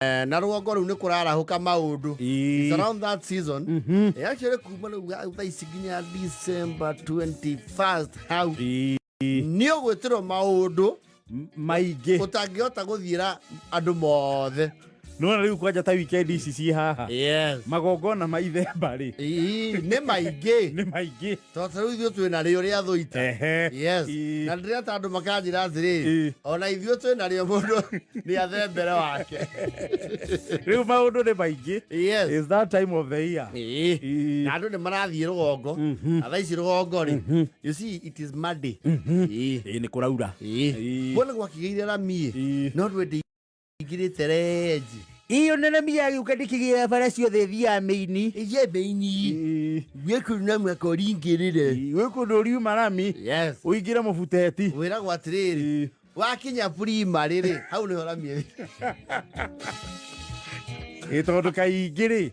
Na rũgongo rĩu nĩ kũrarahũka maũndũ. It's around that season. Actually kuma rĩu thaa ici nginya December 21st hau nĩ ũgwĩtĩrwo maũndũ maingĩ ũtangĩhota gũthiĩra andũ mothe. Nona rĩu kwanja ta weekend ici ciĩ haha, magongona ma ithemba rĩ, Nĩ maingĩ. Nĩ maingĩ. Tondũ ta rĩu ithuĩ twĩ narĩo rĩa thũita. Yes. Na ndĩreta andũ makanjĩra atĩrĩrĩ, ona ithuĩ twĩ narĩo, mũndũ nĩ athembere wake. Rĩu maũndũ nĩ maingĩ. It's that time of the year. Na andũ nĩ marathiĩ rũgongo, na thaa ici rũgongo rĩ, you see it is muddy. Ĩĩ, nĩ kũraura. Kuona gwakĩgĩire rami, no ndwĩ ndĩingĩrĩte renji. Iyo nene miyagĩũka ndĩkĩgĩra bara ciothe thiaga mĩini. Iye mĩini gwĩkũ na mwaka ũringĩrĩre. Gwĩ kũndũ ũriuma rami, ũingĩre mũbuteti. Wĩragwo atĩrĩrĩ, wakinya primary rĩ, hau nĩho rami ĩrĩ. Ĩ tondũ kaingĩ rĩ,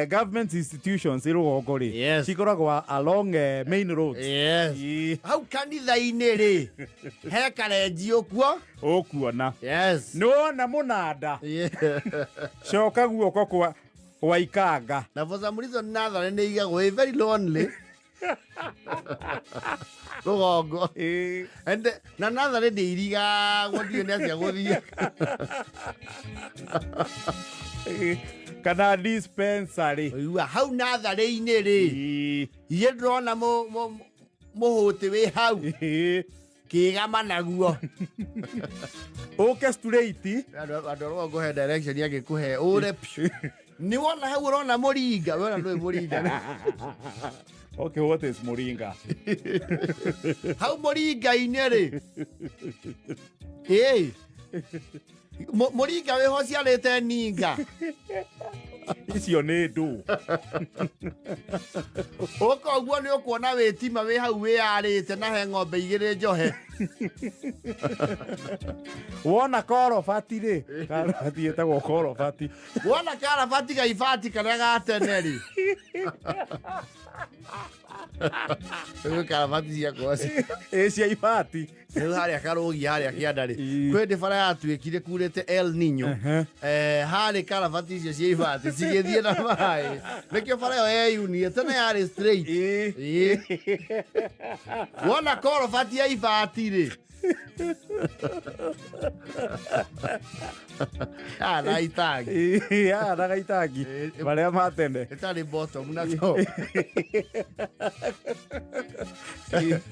government institutions rũgongo rĩ, cikoragwo along main roads. Hau kanitha-inĩ rĩ, he karenji ũkuo. Ũkuona. Nĩ wona mũnanda, coka guoko kwa waikanga. Na for some reason natharĩ nĩ igagwo ĩ very lonely rũgongo. And na natharĩ ndĩ irigagwo, ndiũĩ nĩ atĩa gũthiĩ. Kana dispensary. Ũigua hau natharĩ-inĩ rĩ, iye ndĩrona mũhũtĩ wĩ hau kĩgama naguo. Ũke straight. Andũ a rũgongo he direction angĩkũhe ũre piũ. Nĩ wona hau ũrona mũringa, wona ndũĩ mũringa. Okay, what is mũringa? Hau mũringa-inĩ rĩ, ĩĩ mũringa wĩho ciarĩte ninga. Icio nĩ ndũ. Ũka ũguo nĩ ũkuona wĩtima wĩ hau wĩyarĩte na he ng'ombe igĩrĩ njohe. Wona korobati rĩ, karobati ĩtagwo korobati. Wona karabati ga ibati karĩa ga tene rĩ, rĩu karabati ciakwa ĩ cia ibati. Rĩu harĩa karũgi harĩa kĩanda rĩ, kwĩ ndĩ bara yatuĩkire kurĩte El Nino. Harĩ karabati icio cia ibati cigĩthiĩ na maĩ, nĩkĩo bara ĩyo yeyunie, tene yarĩ straight. Ĩĩ. Wona korobati ya ibati rĩ, ah, na itangi. Ĩĩ, na gaitangi marĩa ma tene. Ĩtarĩ bottom na top.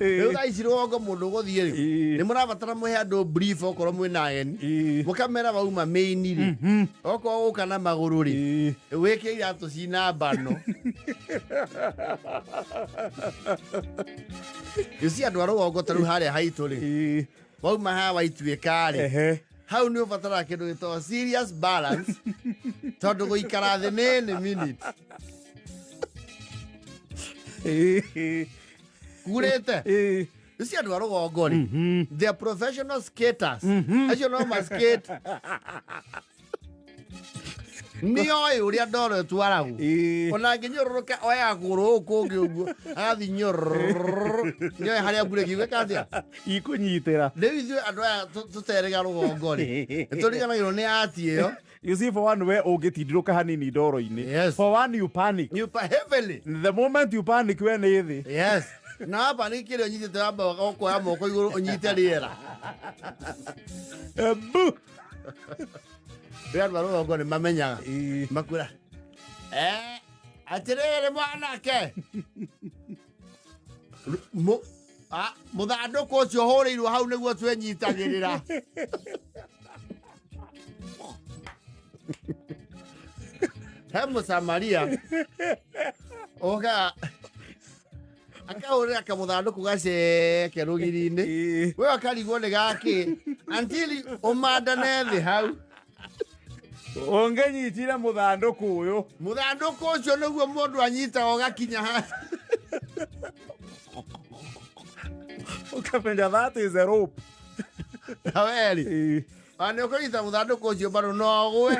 Rĩu thaa ici rũgongo mũndũ ũgũthiĩ rĩ, nĩ mũrabatara mũhe andũ brief, okorwo mwĩna ageni, mũkamera wauma main rĩ, okorwo gũka na magũrũ rĩ, wĩkĩre iratũ cina mbano. You see andũ a rũgongo ta rĩu harĩa haitũ rĩ, wauma haha waituĩka rĩ, hau nĩ ũbataraga kĩndũ gĩtagwo serious balance, tondũ gũikara thĩ nĩ minute kurĩte. Ici andũ a rũgongo rĩ, they are professional skaters. Acio no ma skate, nĩ oĩ ũrĩa ndoro ĩtwaragwo. Ona angĩnyũrũrũka oyaga kũgũrũ gũkũ kũngĩ ũguo agathiĩ nyũrũrũ, nĩ oĩ harĩa mburĩki gwĩka atĩa. Ikũnyitĩra. Rĩu ithuĩ andũ aya tũterega rũgongo rĩ, nĩtũriganagĩrwo nĩ ati ĩyo. You see, for one, we ũngĩtindirũka hanini ndoro-inĩ, for one you panic. You heavily. The moment you panic, we nĩ thĩ. Yes, na wamba nĩ kĩrĩa ũnyitĩte, wamba ũkoya moko igũrũ ũnyite rĩera. Bu. Rĩu andũ a rũgongo nĩ mamenyaga makwĩra, atĩrĩrĩ mwanake, mũthandũkũ ũcio ũhũrĩirwo hau nĩguo twenyitagĩrĩra. He mũsamaria ũkaga akahũrĩra kamũthandũkũ gaceke rũgiri-inĩ, we akarigwo nĩ gakĩ until ũmandane thĩ hau. Ũngĩnyitire mũthandũkũ ũyũ. Mũthandũkũ ũcio nĩguo mũndũ anyitaga ũgakinya ha. Ũkamenya that is a rope. Na weri ona nĩ ũkũnyita mũthandũkũ ũcio bado no ũgwe.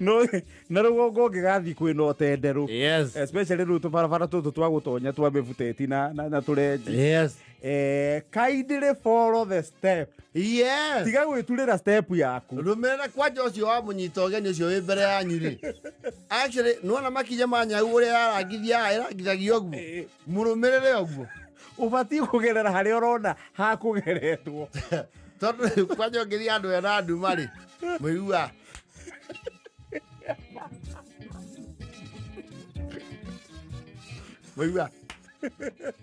No na rũgongo ũngĩgathiĩ kwĩna ũtenderũ, especially rĩu tũbarabara tũtũ twa gũtonya twa mĩbuteti na tũrenji, kindly follow the step. Tiga gwĩturĩra step yaku. Rũmĩrĩra kwanja ũcio wa mũnyita ũgeni ũcio wĩ mbere yanyu rĩ, actually nĩwona makinya ma nyau ũrĩa yarangithia ĩrangithagia ũguo, mũrũmĩrĩre ũguo. Ũbatiĩ kũgerera harĩa ũrona hakũgeretwo. Tondũ kwanja ũngĩthiĩ andũ ena nduma rĩ, mũigua mũigua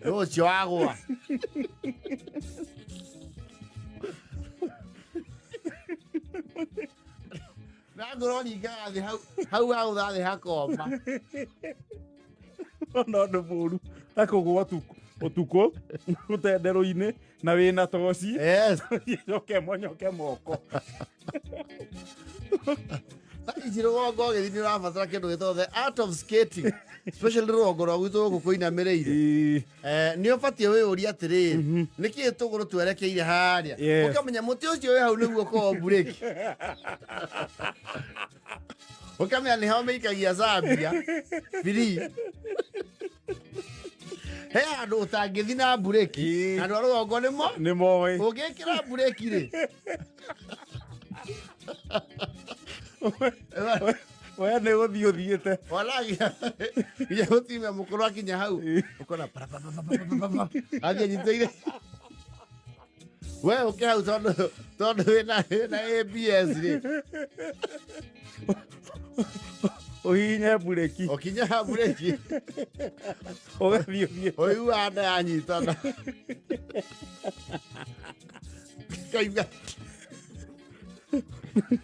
nĩ ũcio wagũa. Na ngorwo ringaga thĩ hau hau wagũtha thĩ hakoma. Ona ũndũ mũru ta kũgũa ũtukũ ũtenderũ-inĩ na wĩna toci, coke monyoke moko. Thaa ici rũgongo ũgĩthiĩ nĩ ũrabatara kĩndũ gĩtagwo the art of skating, especially rũgongo rwa gwitũ gũkũ kũinamĩrĩire. Nĩ ũbatiĩ wĩyũrie atĩrĩrĩ, nĩkĩĩ tũgũrũ twerekeire harĩa? Ũkamenya mũtĩ ũcio wĩ hau nĩguo ũkoragwo mburĩki, ũkamenya nĩ ho mĩikagia Zambia biri he handũ ũtangĩthi na mburĩki. Andũ a rũgongo nĩmo nĩ moĩ. Ũngĩkĩra mburĩki rĩ, we nĩ gũthiĩ ũthiĩte. Wala nginya mũtumia mũkũrũ akinya hau ũkona parapapapapapapa, athiĩ anyitĩire we ũke hau tondũ wĩna ABS rĩ. Ũhihinye mburĩki. Ũkinya mburĩki. Ũgathiĩ ũthiĩte. Ũiguaga nda yanyitana kaigua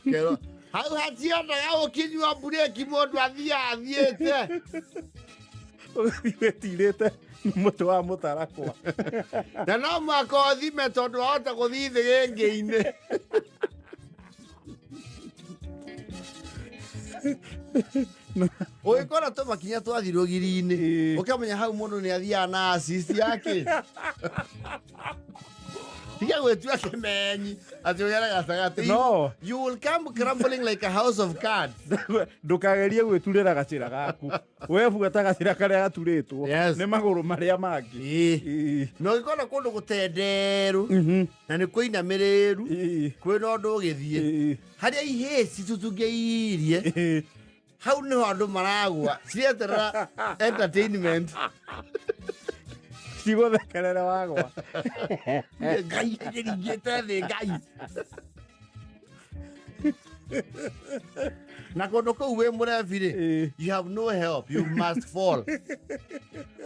kerwo hau hationaga ũkinyua mburĩki mũndũ athiaga athiĩte. Ũgathiĩ wĩtirĩte mũtĩ wa mũtarakwa. Na no mwaka ũthime tondũ wahota gũthiĩ thĩgĩngĩ-inĩ. Ũgĩkora tũmakinya twathiĩ rũgiri-inĩ, ũkamenya hau mũndũ nĩ athiaga na assist yake. Tiga gwĩtua kĩmenyi atĩ ũgere gatagatĩ. No. You will come crumbling like a house of cards. Ndũkagerie gwĩturĩra gacĩra gaku, we buata gacĩra karĩa gaturĩtwo nĩ magũrũ marĩa mangĩ. Na ũngĩkona kũndũ gũtenderu na nĩ kũinamĩrĩru kwĩna ũndũ ũgĩthiĩ harĩa ihĩĩ citutungĩirie hau nĩho andũ maragwa cireterera entertainment. Cigũthekerere wagwa. Ngai ĩringĩte thĩ ngai na kũndũ kũu wĩ mũrebi rĩ, you have no help, you must fall,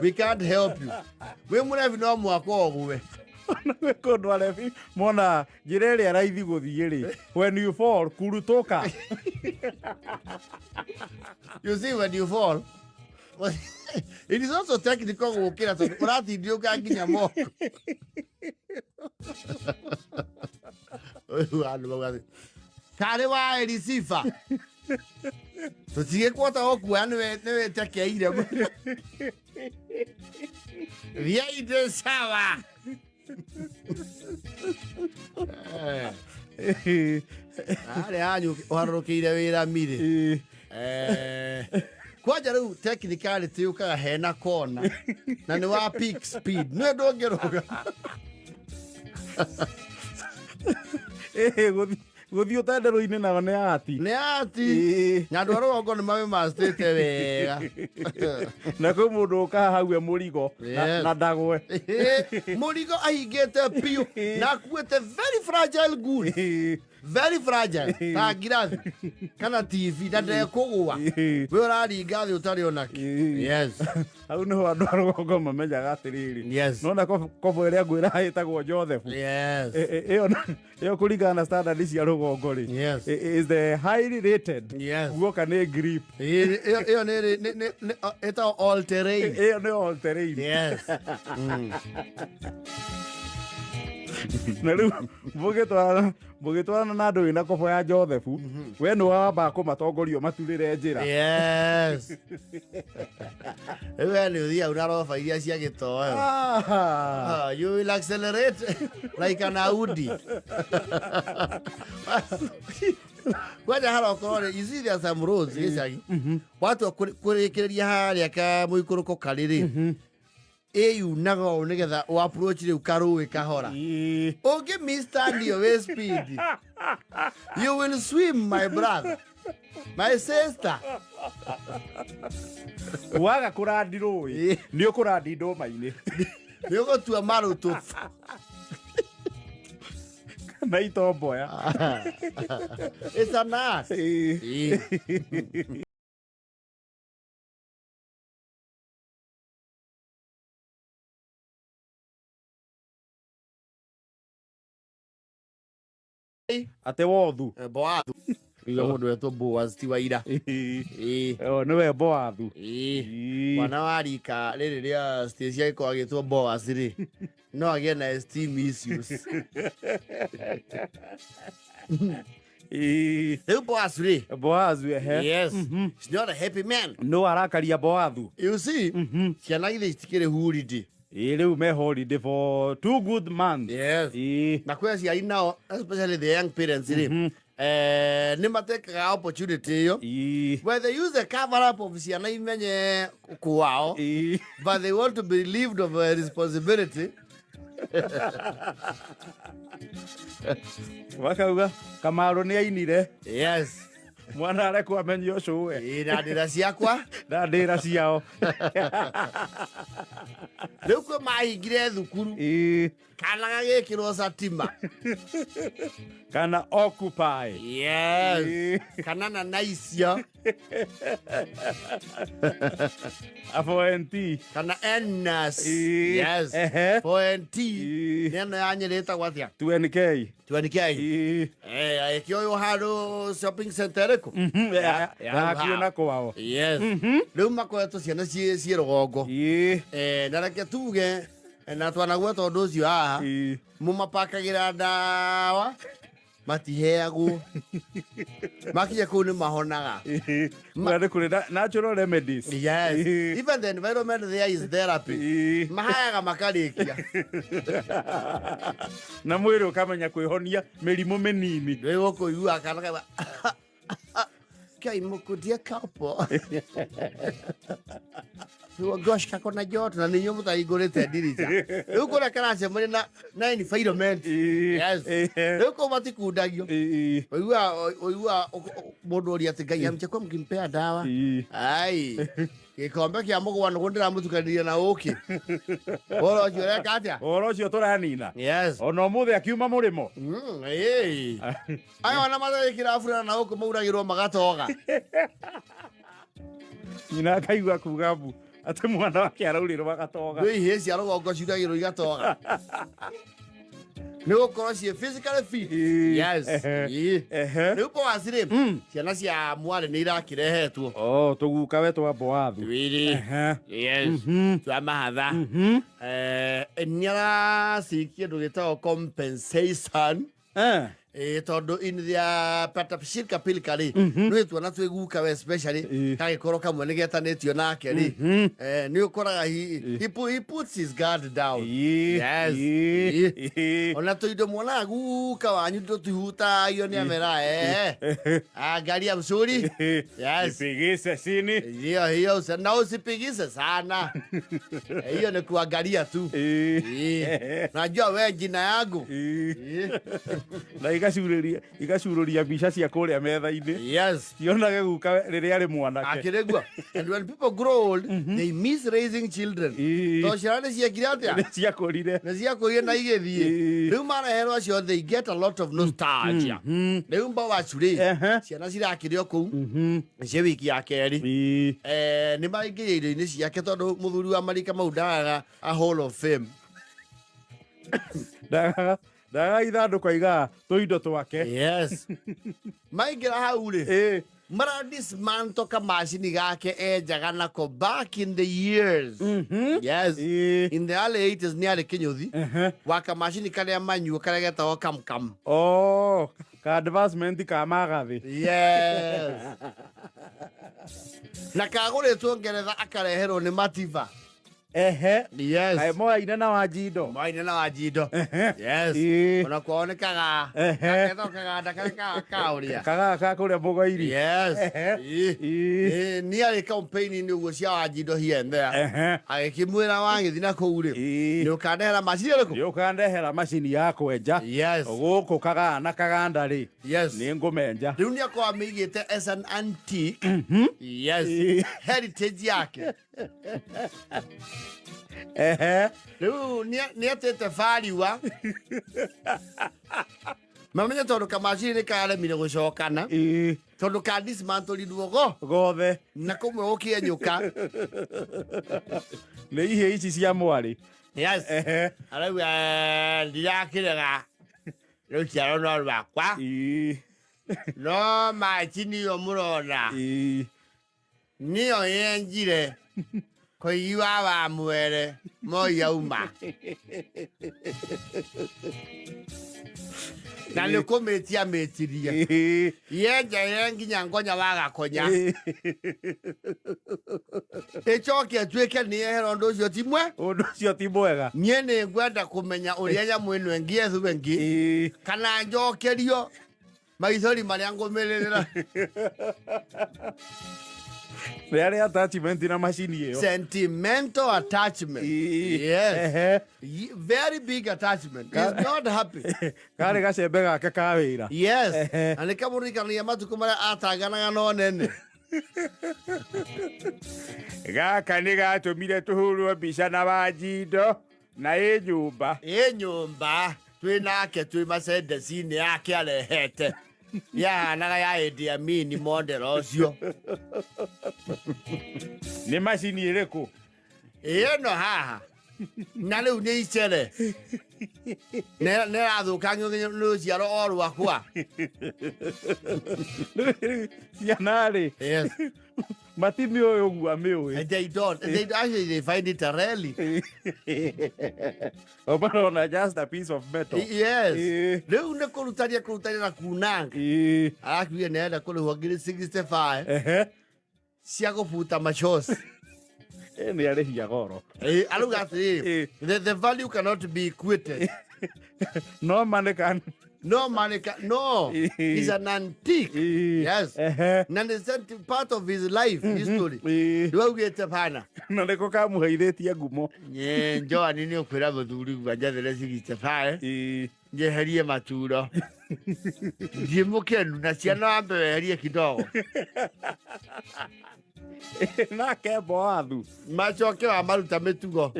we can't help you. Wĩ mũrebi no mwaka ũgwe. Gwĩ kũndũ arebi mona njĩra ĩrĩa raithi gũthiĩ rĩ, when you fall kurutuka. You see, when you fall it is also technical gũkĩra tondũ ũratindiũka nginya moko. Ũyũ andũ mauga atĩ, karĩ wa Elisifa tũtigĩkwota gũkuoya nĩwe tekeire thiai ndĩ sawa. Harĩa hanyu ũharũrũkĩire wĩra mirĩ. Kwanja rĩu technicality yũkaga hena kona na nĩ wa peak speed nĩwe ndũngĩrũga. Gũthiĩ ũtenderũ-inĩ nao nĩ ati. Nĩ ati na andũ a rũgongo nĩ mamĩmastĩte wega. Na kwĩ mũndũ ũkaga hau e mũrigo na ndagwe. Mũrigo ahingĩte biũ na akuĩte very fragile good, very fragile ta ngirathi kana TV na ndekũgũa, we ũraringa thĩ ũtarĩ onake. Yes. Hau nĩho andũ a rũgongo mamenyaga atĩrĩrĩ, nona kobo ĩrĩa ngwĩra ĩtagwo Joseph. Ĩyo kũringana na standard cia rũgongo rĩ, is the highly rated. Guoka nĩ grip. Ĩyo nĩ ĩtagwo all terrain. Ĩyo nĩ all terrain. Na rĩu mũgĩtwarana na andũ wĩna kobo ya Joseph, we nĩ wambaga kũmatongoria maturĩre njĩra. Yes, rĩu we nĩ ũthiaga na roba iria cia gĩtoero. Ah, you will accelerate like an Audi. Kwanja Kwanja harokoro rĩ, you see there are some roads gĩcagi watua kũrĩkĩrĩria harĩa ka mũikũrũko karĩ rĩ, ĩyunaga ũũ nĩgetha ũ approach rĩu karũĩ kahora. Ũngĩ miss iyo wĩ speed, you will swim, my brother, my sister. Waga kũrandi rũĩ, nĩ ũkũrandi ndũma-inĩ. Nĩ ũgũtua marũtũ. Na itomboya. It's an art. Ĩĩ. Ate wothu. Boathu. Iga mũndũ wetwo Boaz ti waira. Ĩĩ. Oh, nĩwe Boathu. Ĩĩ. Mwana wa rika rĩrĩ rĩa Stacy agĩkorwo agĩtwo Boaz rĩ, no agĩe na esteem issues. Rĩu Boaz rĩ, Boazu, ehe. Yes, he's not a happy man. No arakaria Boathu. You see, ciana githĩ citikĩrĩ holiday? Ĩĩ, rĩu me holiday for 2 good months. Yes. Na kwĩ aciari nao, especially the young parents rĩ, nĩ matekaga opportunity ĩyo where they use the cover up of ciana imenye kwao, but they want to be relieved of a responsibility. Makauga Kamaru nĩ ainire. Mwana arekwo amenye ũcũwe. Ĩĩ, na ndĩra ciakwa. Na ndĩra ciao. Rĩu kwĩ mahingire thukuru, kana gagĩkĩrwo satima. Kana occupy. Yes. Kana na naicio. Afo NT. Kana NS. Yes. 4NT. Nĩ ĩno ya Nyĩrĩ ĩtagwo atĩa? 2NK. 2NK. Ĩkĩoywo handũ shopping center ĩrĩkũ? Ya hakuhĩ na kwao. Yes. Rĩu makoretwo ciana ciĩ rũgongo. Na reke tuge, na twanagweta ũndũ ũcio haha, mũmapakagĩra ndawa matiheagwo, makinya kũu nĩ mahonaga. Kũrĩa nĩ kũrĩ natural remedies. Yes. Even the environment there is therapy. Mahayaga makarĩkia. Na mwĩrĩ ũkamenya kwĩhonia mĩrimũ mĩnini. Rĩu ũkũigua kana kaiba kai mũkũtie kapo gosh kako na joto na ninyo mũtahingũrĩte ndirica. Rĩu kũrĩa karacemania na environment. Yes. Rĩu kũu matikundagio. Ũigua mũndũ ũria atĩ Ngai amchekwa mkimpea dawa. Ai, gĩkombe kĩa mũgwanũgũ ndĩramũtukanirie na ũkĩ. Ũhoro ũcio ũreka atĩa? Ũhoro ũcio tũranina. Yes. Ona ũmũthĩ akiuma mũrĩmo. Ĩĩ. Aya ona matarĩkĩra burana na gũkũ mauragĩrwo magatoga. Nyina akaigua kuga mbu atĩ mwana wake araurĩrwo agatoga. Gwĩ ihĩĩ cia rũgongo ciuragĩrwo igatoga. Nĩ gũkorwo ciĩ physically fit. Yes. Ĩĩ. Rĩu Boaz rĩ, ciana cia mwarĩ nĩ irakĩrehetwo. Oh, tũguka we twa Boathu. Twĩrĩ. Yes. Twa mahatha. Nĩ aracikia kĩndũ gĩtagwo compensation. Ĩĩ, tondũ in their patapshirka pilka rĩ, nĩ tuona twĩ guka we especially kagĩkorwo kamwe nĩ getanĩtio nake rĩ, nĩ ũkoraga he puts his guard down. Yes. Ona tũindo muonaga guka wanyu tũtihutagio nĩ amera, angalia mzuri. Yes. Ipigise chini. Hiyo hiyo na usipigise sana. Hiyo ni kuangalia tu. Ĩĩ. Najua we jina yangu. Na igacurũria mbica cia kũrĩa metha-inĩ. Cionage guka rĩrĩa arĩ mwanake. Akĩrĩgua. And when people grow old, they miss raising children. Tondũ ciana nĩ ciekire atĩa? Nĩ ciakũrire. Nĩ ciakũrire na igĩthiĩ. Rĩu mareherwo acio, they get a lot of nostalgia. Rĩu Mbowacu rĩ, ciana cirakĩrĩ o kũu cia wiki ya kerĩ. Nĩ maraingĩria indo-inĩ ciake tondũ mũthuri wa marika mau ndagaga a hall of fame. Ndagaga ithandũkũ, aigaga tũindo twake. Yes. Maingĩra hau rĩ, mara dismantle kamacini gake enjaga nako back in the years. Yes. In the early 80s nĩ arĩ kĩnyũthi wa kamacini karĩa manyuo karĩa getagwo kamkam. Oh, ka advancement ka magathĩ. Yes. Na kagũrĩtwo Ngeretha akareherwo nĩ Mativa. Ehe. Yes. Kaĩ moyaine na Wanjindo? Moyaine na Wanjindo. Yes. Ona kwao nĩ kagaa. Kaketho kaganda karĩa ka ũrĩa. Kagaa ka kũrĩa Mũgoiri. Yes. Nĩ arĩ campaign-inĩ ũguo cia Wanjindo here and there. Agĩkĩmwĩra wagĩthiĩ na kũu rĩ, nĩ ũkandehera macini ĩrĩkũ? Nĩ ũkandehera macini ya kwenja. Yes. Gũkũ kagaa na kaganda rĩ. Yes. Nĩ ngũmenja. Rĩu nĩ akorwo amĩigĩte as an antique. Yes. Heritage yake. Ehe. Rĩu nĩ atĩte bariwa. Mamenye tondũ kamacini nĩ karemire gũcokana. Tondũ ka dismantleirwo go. Gothe. Na kũmwe gũkĩenyũka. Nĩ ihĩĩ ici cia mwarĩ. Yes. Arauga ndirakĩrega rũciaro no rwakwa. No macini ĩyo mũrona. Nĩyo yenjire kũigua wa mwere Moi auma. Na nĩ kũmĩtia mĩtirie. Yenjaire nginya ngonya wa gakonya. Ĩcoke ĩtuĩke nĩ yehera ũndũ ũcio ti mwe. Ũndũ ũcio ti mwega. Niĩ nĩ ngwenda kũmenya ũrĩa nyamũ ĩno ĩngĩ ethwo ĩngĩ. Kana njokerio maithori marĩa ngũmĩrĩrĩra. Nĩ arĩ attachment na macini ĩyo. Sentimental attachment. Yes. Very big attachment. He's not happy. Karĩ gacembe gake ka wĩra. Yes. Na nĩ kamũririkanagia matukũ marĩa atanganaga no nene. Gaka nĩ gatũmire tũhũrwo mbica na Wanjindo na ĩ nyũmba. Ĩ nyũmba twĩ nake twĩ Mercedes-inĩ yake arehete. Yahanaga ya Idi Amin model ũcio. Nĩ macini ĩrĩkũ? Ĩno haha. Na rĩu nĩ icere. Nĩ ĩrathũkangio nĩ rũciaro o rwakwa. Ciana rĩ. Yes. Matimĩũĩ ũguo amĩũĩ. They don't. They actually they find it a rally. O marona just a piece of metal. Yes. Rĩu nĩ kũrutania na kunanga. Arakiuga nĩ arenda kũrĩhwo ngiri 65 cia kũbuta machozi. Nĩ arĩhia goro. Arauga atĩrĩrĩ, the value cannot be equated. No money can. No money can. No. It's an antique. Yes. Na nĩ part of his life history. Ndwaugĩte bana. Na nĩko kamũheithĩtie ngumo. Njoani nĩ ũkwĩra mũthuri gua njethere 65. Njeherie maturo. Ndiĩ mũkenu na ciana wambe weherie kidogo. Nake Boathu. Macoke wa maruta mĩtugo.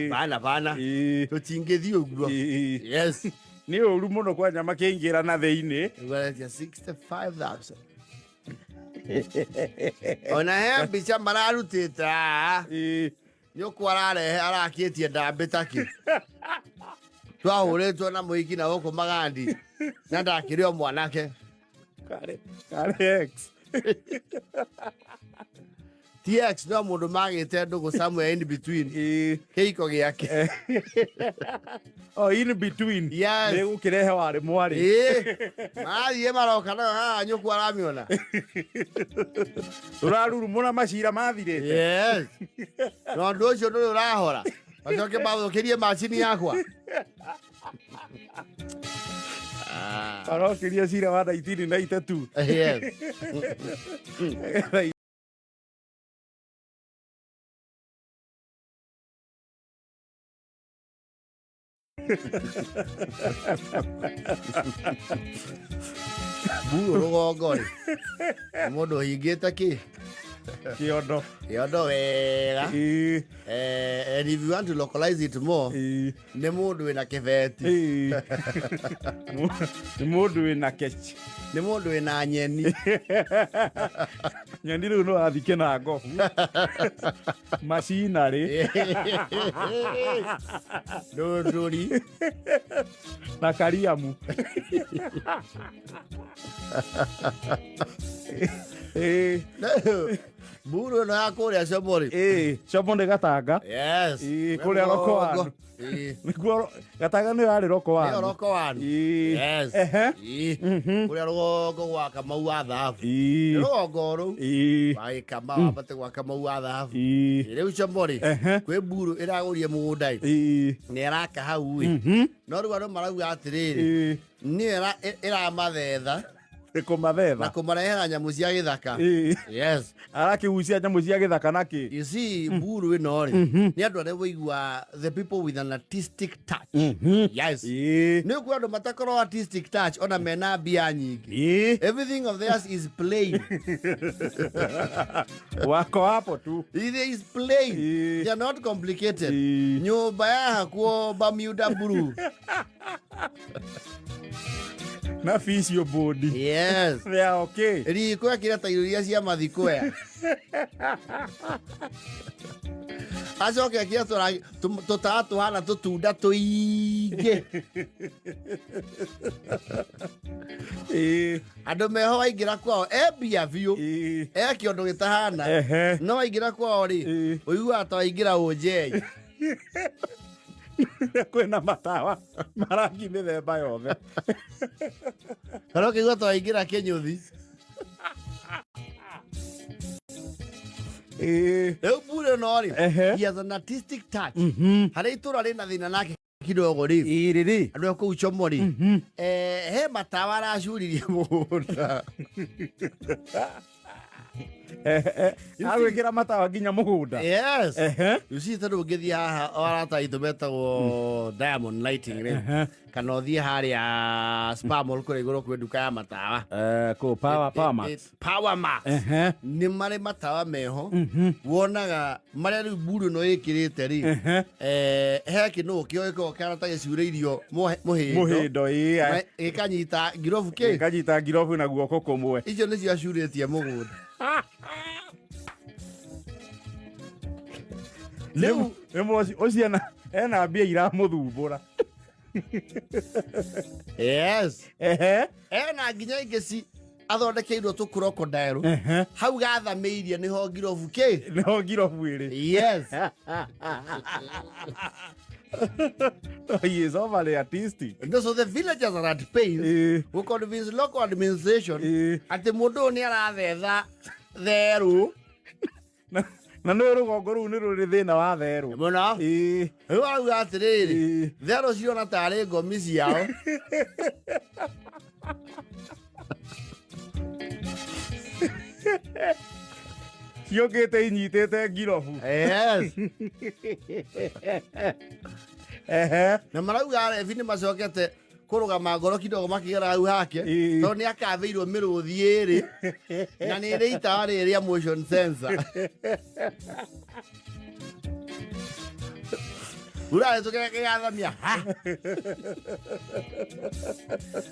Bana bana. Tũtingĩthiĩ ũguo. Yes. Nĩ ũru mũno kwanja makĩingĩra na thĩinĩ. Ũgaretia 65,000. Ona he mbica mararutĩte haha. Nĩ ũkũ ararehe arakĩtie ndambĩ takĩ. Twahũrĩtwo na mũhiki na gũkũ Magandi. Na ndakĩrĩ o mwanake. Karĩ ex. TX no mũndũ magĩte ndũgũ somewhere in between. Kĩhiko gĩake. Oh, in between. Yes. Nĩ gũkĩrehe warĩ mwarĩ. Mathiĩ maroka nayo haha nyũkũ aramĩona. Tũrarurumũra macira mathirĩte. Yes. Na ũndũ ũcio ndũrĩ ũrahora. Macoke mathũkĩrie macini yakwa. Marokĩria cira wa 1992. Yes. Mburu rũgongo rĩ. Mũndũ ũhingĩte kĩ? Kĩondo. Kĩondo wega. And if you want to localize it more, nĩ mũndũ wĩna kĩbeti. Nĩ mũndũ wĩna keci. Nĩ mũndũ wĩna nyeni. Nyeni rĩu no athiĩ kĩnangobu. Macinarĩ. Ndũndũri. Na kariamu. Mburu ĩno ya kũrĩa Comori. Como nĩ Gatanga. Yes. Kũrĩa Rokoanu. Nĩguo Gataga nĩyo yarĩ roko Nĩyo wanu. roko wanu. Ĩĩ. Yes. Ehe. Ĩĩ. Kũrĩa rũgongo gwa Kamau wa thahabu. Ĩĩ. Nĩ rũgongo rũu. Ĩĩ. Wa Gĩkama wambate gwa Kamau wa thahabu. Ĩĩ. Rĩu Chombo rĩ, Ehe. kwĩ mburu ĩragũria mũgũnda ĩ. Ĩĩ. Nĩ ĩraka hau ĩ. No rĩu andũ marauga atĩrĩrĩ, Ĩĩ. nĩyo ĩramathetha Nĩ kũmathetha. na kũmarehera nyamũ cia gĩthaka. Ĩĩ. Yes. Arakĩgucia nyamũ cia gĩthaka na kĩ? You see, mburu ĩno rĩ, nĩ andũ arĩa waigua the people with an artistic touch. Yes. Ĩĩ. Nĩ ũkuona andũ matakorwo artistic touch ona mena mbia nyingĩ. Ĩĩ. Everything of theirs is plain. Wako hapo tu. It is plain. Ĩĩ. They are not complicated. Ĩĩ. Nyũmba yahakwo Bermuda blue. Na physio board. Yes. They are okay. Riko ekĩra ta irio iria cia mathikoya. Acoke ekĩre tũtaa tũhana tũtunda tũingĩ. Ĩĩ. Andũ meho waingĩra kwao e mbia biũ. Ĩĩ. E kĩondo gĩtahana. Ehe. No waingĩra kwao rĩ, Ĩĩ. ũiguaga ta waingĩra ũnjei. Kwĩna matawa marangi mĩthemba yothe. Kana ũkaigua ta waingĩra kĩnyũthi. Ĩĩ. Rĩu mbura ĩno rĩ, Ehe. he has an artistic touch. Harĩa itũra rĩna thĩna nake kidogo rĩ, Ĩĩ rĩrĩ. andũ a kũu Chomo rĩ, he matawa aracuririe mũgũnda. Agwĩkĩra matawa nginya mũgũnda. Yes. Ehe. You see, tondũ ũngĩthiĩ haha o arata aitũ metagwo Diamond Lighting rĩ, kana ũthiĩ harĩa Spa Mall kũrĩa igũrũ kwĩ nduka ya matawa. Kũ Power Max. Power Max. Ehe. Nĩ marĩ matawa meho wonaga marĩa rĩu mburu ĩno ĩkĩrĩte rĩ, Ehe. he kĩnũũ kĩo gĩkoragwo kĩhana ta gĩcurĩirio mũhĩndo. Mũhĩndo ĩĩ. Gĩkanyita ngirobu kĩ Gĩkanyita ngirobu na guoko kũmwe. Icio nĩcio acurĩtie mũgũnda. Rĩu Rĩmwe ũcio ena mbia iramũthumbũra. Yes. Ehe. Ena nginya ingĩ ci athondekeirwo tũ crocodile. Ehe. Hau gathamĩirie nĩho ngirobu kĩ. Nĩho ngirobu ĩrĩ. Yes. He is overly artistic. No, so the villagers are at pains Ĩĩ. who convince local administration Ĩĩ. atĩ mũndũ ũyũ nĩ arathetha therũ Na nĩ rũgongo rũu nĩ rũrĩ thĩna wa therũ. mũno. Ĩĩ. Rĩu arauga atĩrĩrĩ, Ĩĩ. therũ ciona tarĩ ngomi ciao. Ciũkĩte inyitĩte ngirobu. Yes. Ehe. Na marauga arebi nĩ macokete kũrũgama ngoro kidogo makĩgera hau hake Ĩĩ. tondũ nĩ akambĩirwo mĩrũthi ĩrĩ na nĩ ĩrĩ itawa rĩrĩ rĩa motion sensor. Urahĩtũkĩra kĩgathamia ha.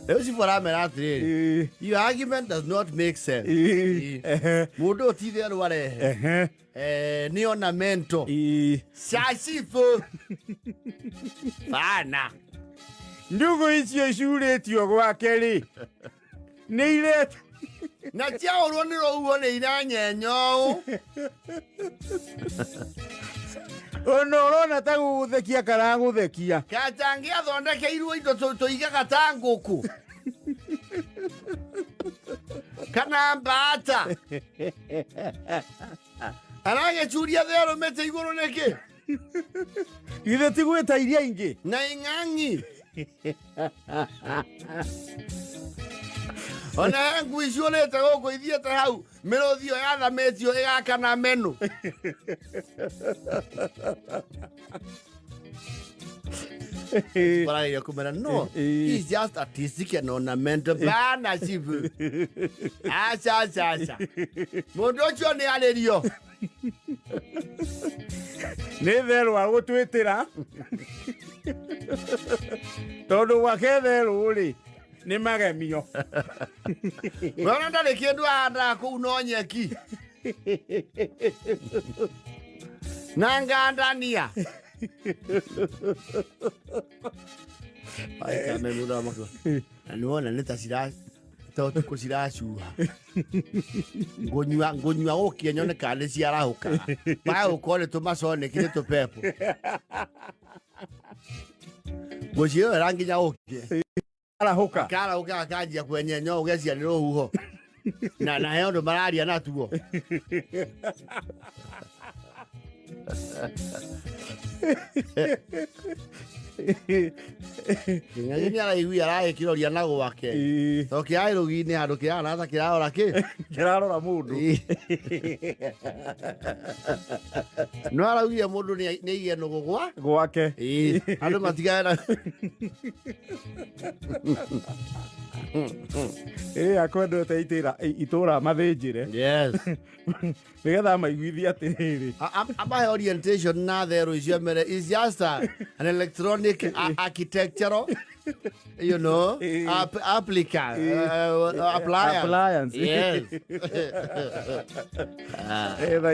Rĩu cibũ aramera atĩrĩrĩ, Ĩĩ. your argument does not make sense. Ĩĩ. Ehe. Mũndũ ũyũ ti therũ arehe. Ehe. Nĩ ornamental. Ĩĩ. Cacibũ. Bana. Njugu icio icurĩtio gwake rĩ nĩ irete Na ciaũrwo nĩ rũhuho nĩ iranyenya ũũ. Ona ũrona ta gũgũthekia karagũthekia. Kacangĩ athondekeirwo indo tũigaga ta ngũkũ. Kana mbata. Aragĩcuria therũ mĩtĩ igũrũ nĩkĩ? Githĩ ti gwĩta iria ingĩ? Na ing'ang'i. Ona he ngui ciũrĩte gũkũ ithiĩte hau mĩrũthi ĩyo yathamĩtio ĩgakana meno. Barageria kũmera no, he's just artistic and ornamental. Bana chifu. Aca aca aca. Mũndũ ũcio nĩ arĩrio. Nĩ therũ agũtwĩtĩra tondũ gwake therũ rĩ nĩ magemio. Wona ndarĩ kĩndũ ahandaga kũu no nyeki. Na ngandania. Na nĩwona nĩ ta cira ta ũtukũ ciracuha. Ngũnyua ngũnyua gũkia nyone kana nĩ ciarahũka. Magũkorwo nĩ tũmaconeki nĩ tũpepo. Ngũciĩrorera nginya ũke. Arahũka. Karahũka akanjia kwenyenya ũgecia nĩ rũhuho na he ũndũ mararia natuo. Nginya nĩ araigua aragĩkĩroria na gwake. To kĩarĩ rũgi-inĩ handũ kĩrahana ta kĩrarora kĩ. Kĩrarora mũndũ. No araugire mũndũ nĩ aige nũgũ gwa gwake. Andũ matigane na Ĩrĩa akwendete itĩra itũra mathĩnjĩre. Yes. Nĩgetha amaiguithie atĩrĩrĩ. Amahe orientation na therũ icio mere is just an electronic architectural applicant, appliance. Appliance. Yes.